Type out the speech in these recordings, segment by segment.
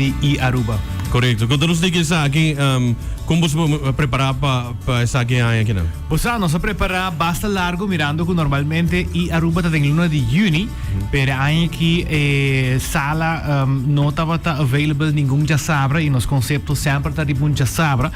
di iAruba. Korekto. Konta nos di esaki, kon boso a prepará pa pa esaki e aña akinan? Bo sa, nos a prepará basta largu mirando ku normalmente iAruba ta den luna di yüni, pero e aña aki e sala no tabata available ningun djasabra i nos konsepto semper ta riba un djasabra.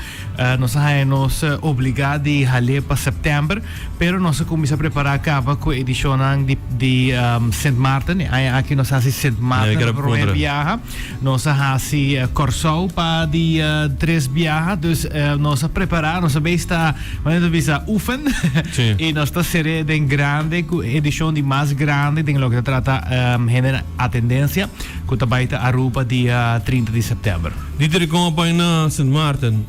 Nos a haña nos obligá di hal'é pa sèptèmber, pero nos a kuminsá prepará kaba ku edishonnan di di Sint Maarten. E aña aki nos a hasi Sint Maarten pa promé biaha. Nos a hasi Kòrsou pa di tres biaha. Dus nos a prepará, nos a bes ta, manera ta bisa, oefen. I nos ta ser'é den grande ku e edishon di mas grandi den loke ta trata hende na atendensia ku ta bai ta Aruba dia 30 di sèptèmber. Dieter, kon a bai na Sint Maarten?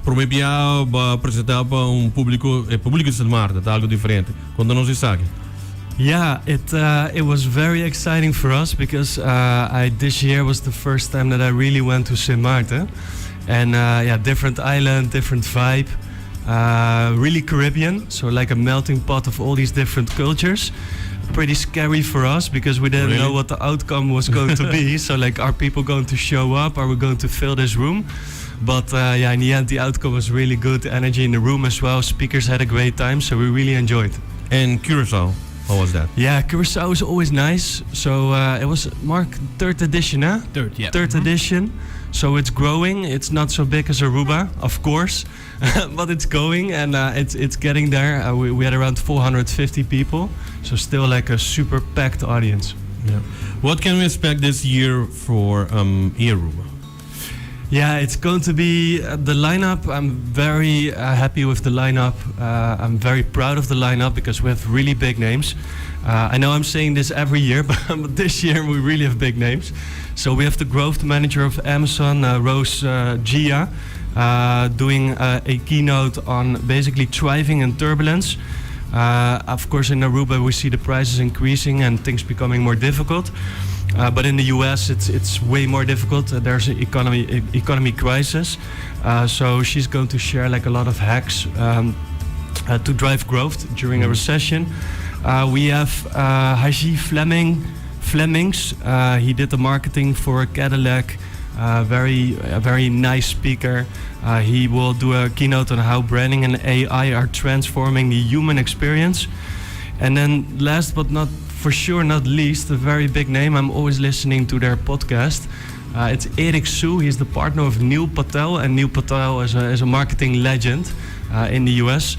Prome bia bo a presenta pa un publico, e publico di Sint Maarten ta algo diferente. Konta nos esaki. Yeah, it it was very exciting for us because I this year was the first time that I really went to Sint Maarten. And yeah, different island, different vibe. Really Caribbean, so like a melting pot of all these different cultures. Pretty scary for us because we didn't know what the outcome was going to be. So like, are people going to show up? Are we going to fill this room? But yeah, in the end, the outcome was really good. The energy in the room as well. Speakers had a great time, so we really enjoyed. And Curacao, how was that? Yeah, Curacao is always nice. So it was, Mark, third edition, huh? Third, yeah. Third edition. So it's growing. It's not so big as Aruba, of course, but it's going and it's getting there. We had around 450 people, so still like a super packed audience. Yeah. What can we expect this year for Aruba? Yeah, it's going to be the lineup. I'm very happy with the lineup. I'm very proud of the lineup because we have really big names. I know I'm saying this every year, but this year we really have big names. So we have the growth manager of Amazon, Rose Gia, doing a keynote on basically thriving in turbulence. Of course, in Aruba we see the prices increasing and things becoming more difficult. But in the US it's way more difficult. There's an economy crisis. So she's going to share like a lot of hacks to drive growth during a recession. We have Haji Flemings. He did the marketing for Cadillac. Very, very nice speaker. He will do a keynote on how branding and AI are transforming the human experience. And then last but not for sure not least, a very big name. I'm always listening to their podcast. It's Eric Siu. He's the partner of Neil Patel, and Neil Patel is a marketing legend in the US.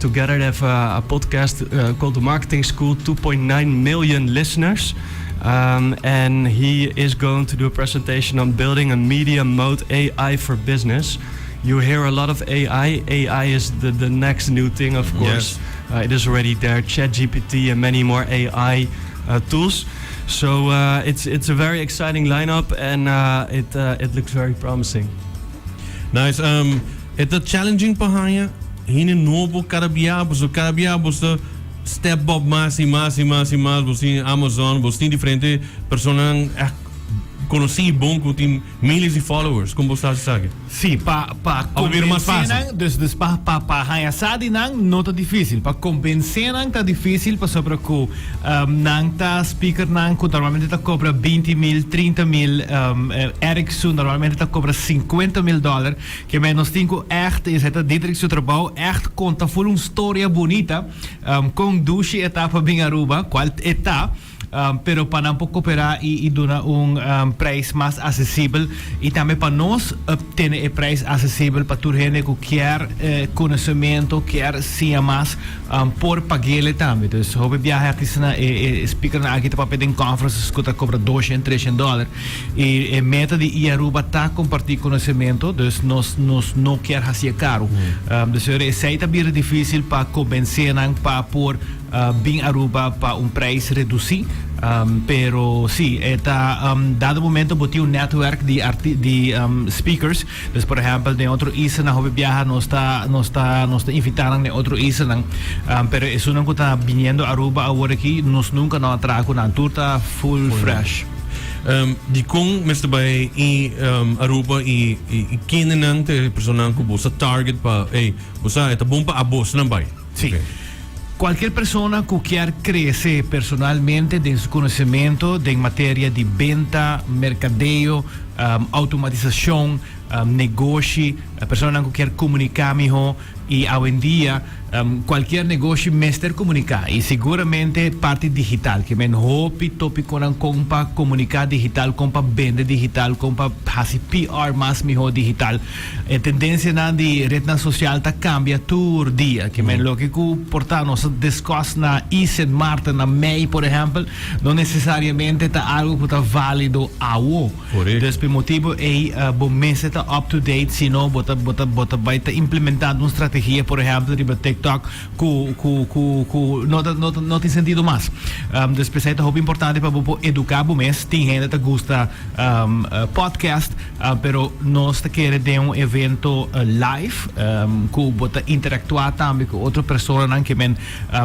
Together they have a podcast called The Marketing School, 2.9 million listeners. And he is going to do a presentation on building a media mode AI for business. You hear a lot of AI. AI is the next new thing, of course. It is already there, ChatGPT and many more AI tools. So it's a very exciting lineup and it looks very promising. Nice. E ta challenging pa haña hende nobo kada bia, pasobra kada bia bo ta step up mas i mas i mas i mas. Bo tin Amazon, bo tin diferente personanan echt konosí bon ku tin miles di followers. Kon bo sa esaki? Sí, pa Of bira mas konvensé fásil? Nan, dus pa haña sa di nan no ta difísil. Pa konvensé nan ta difísil pasobra ku nan ta speakernan ku normalmente ta kobra 20 mil, 30 mil. Eric Siu normalmente ta kobra 50 mil dòler. Ke men nos tin ku echt, esei ta Diederik su trabou, echt konta ful un storia bunita kon dushi e ta pa bin Aruba, kual e ta. Pero pa nan por koperá i duna un prijs mas asesibel i tambe pa nos tene e prijs asesibel pa tur hende ku kier konosementu, kier siña mas por pag'ele tambe. Dus hopi biaha artistanan e speakernan aki ta papia den conferences ku ta kobra 200, 300 dòler i e meta di iAruba ta kompartí konosementu, dus nos no kier hasié karu. Dus esei ta bira difísil pa kombensé nan pa por bin Aruba pa un prijs redusí. Pero sí, e ta dado momento bo tin un netwerk di speakers. Dus por ehèmpel den otro islanan hopi biaha nos ta invitá nan den otro islanan. Pero esunnan ku ta biniendo Aruba awor aki nos nunka no a traha ku nan. Tur ta full fresh. Dikon mester bai i Aruba i kendenan ta e personanan ku bo sa target pa ey bo sa e ta bon pa abos nan bai? Sí. Cualkier persona cu kier crece personalmente den su conocemento den materia di benta, mercadeo, Automatisacion, negoshi, personanan cu kier comunica miho y awendia cualkier negoshi mester comunica y siguramente parti digital ke men hopi topiconan con pa comunica digital, con pa bende digital, con pa haci PR mas miho digital. E tendencianan di rednan social ta cambia tur dia ke men loke cu por ta nos a discuss na I Sint Maarten na mei por ehempel no necesariamente ta algo cu ta valido awo. Dus p'e motibu ei bo mester ta up to date, si no bo ta bo ta bo ta bai ta implementando un strategia por ehempel riba TikTok ku ku ku ku no ta no ta no tin sentido mas. Dus p'esei ta hopi importante pa bo por eduká bo mes. Tin hende ta gusta podcast, pero nos ta kere den un evento live ku bo ta interaktuá tambe ku otro personanan ke men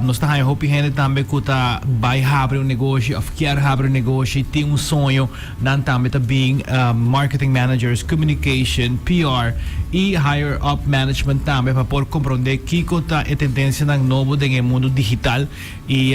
Nos ta haña hopi hende tambe ku ta bai habri un negoshi òf kier habri un negoshi, tin un soño, nan tambe ta bin marketing managers, communication, PR i higher up management tambe pa por komprondé kiko ta e tendensianan nobo den e mundu digital. I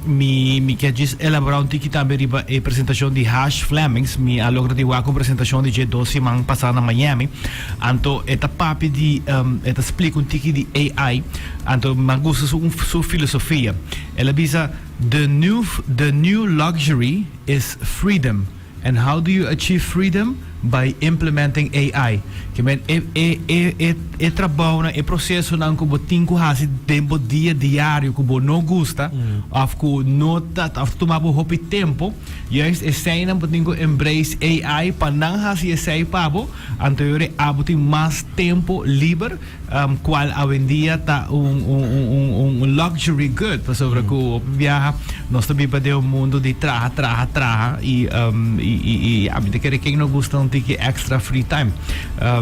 mi mi kier djis elaborá un tiki tambe riba e presentashon di Hash Flemings. Mi a logra di wak un presentashon di dje dos siman pasá na Miami. Anto e ta papia di e ta splika un tiki di AI. Anto mi a gusta su su filosofia. El a bisa, The new the new luxury is freedom and how do you achieve freedom? By implementing AI. Ke men e e e e e trabounan, e prosesonan ku bo tin ku hasi den bo dia diario ku bo no gusta òf ku no ta òf ta tuma bo hopi tempu, juist eseinan bo tin ku embrace AI pa nan hasi esei pa bo, anto yora abo tin mas tempu liber. Cual awendia ta un un luxury good pasobra cu hopi biaha nos ta biba den un mundo di traha traha traha y y ami ta kere ken no gusta un tiki extra free time.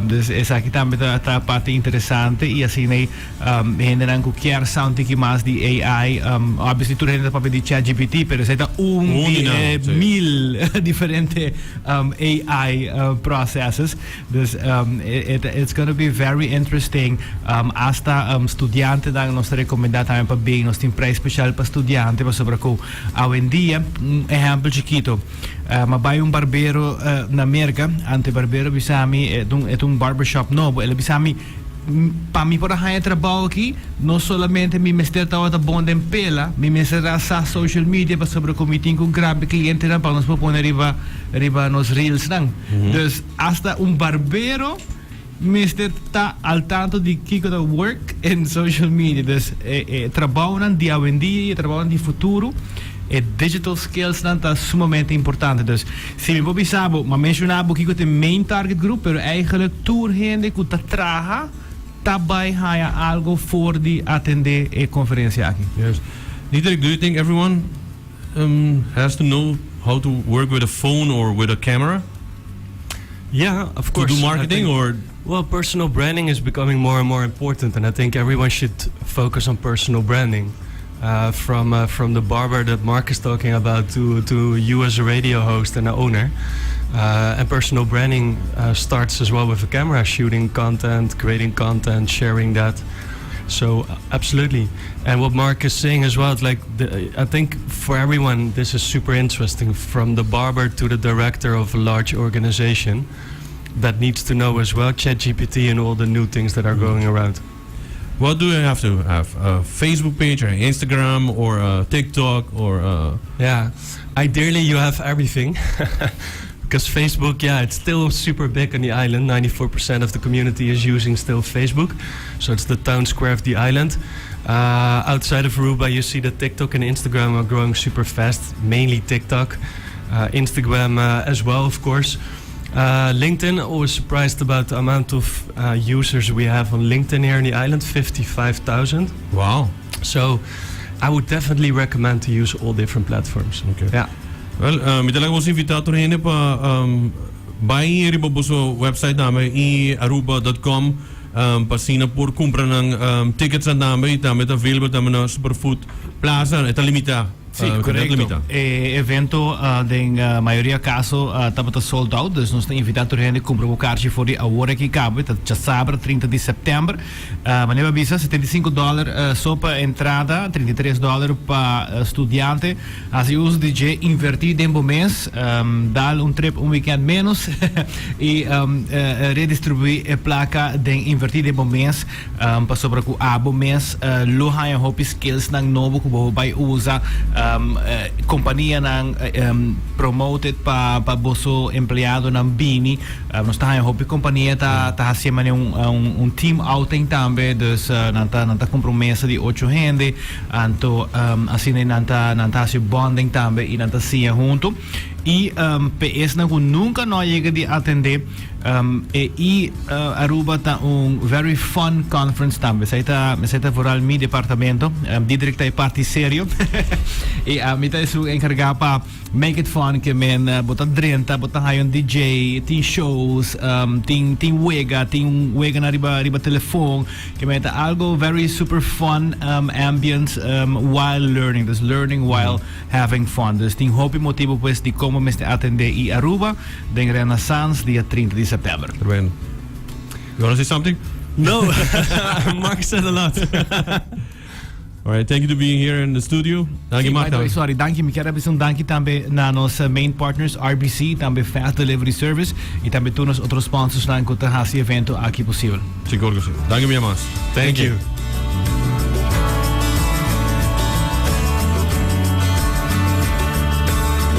Dus esaki tambe ta ta parti interesante y asina ey hendenan cu kier sa un tiki mas di AI, obviously tur hende ta papia di ChatGPT pero esey ta un di e mil diferente AI processes. Dus it it's gonna be very interesting. Hasta studiantenan nos ta recomenda tambe pa bin. Nos tin prijs special pa studiante pasobra cu awendia, un ehempel chikito, m'a bay un barbero na Merca, anto e barbero bisa mi, e ta un e ta un barbershop nobo, el a bisa mi, pa mi por a haña trabou aki, no solamente mi mester tabata bon den pela, mi mester a sa social media pasobra cu mi tin cu graba e clientenan pa nos por pone riba riba nos reelsnan. Dus Hasta un barbero mester ta al tanto di kiko ta work in social media. Dus e e trabounan di awendia y e trabounan di futuro, e digital skillsnan ta sumamente importante. Dus si mi por bisa bo, m'a menciona bo kiko ta e main target group, pero eigenlijk tur hende ku ta traha ta bai haya algo for di atende e conferencia aki. Yes. Diederik, do you think everyone has to know how to work with a phone or with a camera? Yeah, of course. To do marketing or? Well, personal branding is becoming more and more important, and I think everyone should focus on personal branding. From from the barber that Mark is talking about to to you as a radio host and owner. And personal branding starts as well with a camera, shooting content, creating content, sharing that. So absolutely. And what Mark is saying as well, it's like the, I think for everyone this is super interesting, from the barber to the director of a large organization that needs to know as well ChatGPT and all the new things that are going around. What do you have to have? A Facebook page or Instagram or a TikTok or a... Yeah, ideally you have everything. Because Facebook, yeah, it's still super big on the island. 94% of the community is using still Facebook. So it's the town square of the island. Outside of Aruba, you see that TikTok and Instagram are growing super fast. Mainly TikTok. Instagram as well, of course. LinkedIn, always surprised about the amount of users we have on LinkedIn here in the island, 55,000. Wow. So I would definitely recommend to use all different platforms. Okay. Yeah. Well, mi ta laga boso invita tur hende pa bai riba boso website tambe iaruba.com pa asina por cumpra nan tickets nan tambe y tambe ta available tambe na Superfood Plaza. E ta limita. Si, korekto. E evento den mayoria kaso tabata sold out, dus nos ta invitá tur hende kumpra bo karchi for di awor aki kaba. Ta djasabra 30 di sèptèmber. Manera bo a bisa, 75 dòler so pa entrada, 33 dòler pa studiante. Hasi uso di dje, invertí den bo mes, dal un trip un wikènt ménos i redistribuí e plaka den invertí den bo mes. Pasobra ku abo mes lo haña hopi skillsnan nobo ku bo bai usa. Kompanianan promoted pa pa boso empleadonan bini. Nos ta haña hopi kompania ta ta hasié manera un un team outing tambe. Dus nan ta nan ta kumpra un mesa di ocho hende. Anto asina nan ta nan ta hasi bonding tambe i nan ta siña huntu. I p'e esnan ku nunka no a yega di atendé. E i Aruba ta un very fun conference tambe. Esei ta, esei ta vooral mi departamento. Diederik ta e parti serio. I ami ta esun encarga pa make it fun ke men bo ta drenta, bo ta haya un DJ, tin shows, tin tin wega, tin weganan riba riba telefon. Ke men ta algo very super fun ambience while learning. Dus learning while having fun. Dus tin hopi motibo pues di kon bo mester atende i Aruba. Den Renaissance dia 30 di september. Ruben, you wanna say something? No, Mark said a lot. All right, thank you to being here in the studio. Danki, Mark. By the way, sorry, danki. Mi kier a bisa un danki tambe na nos main partners, RBC, tambe Fast Delivery Service, y tambe tur nos otro sponsorsnan cu ta haci evento aki posibel. Sigur cu si. Danki mi mas. Thank you.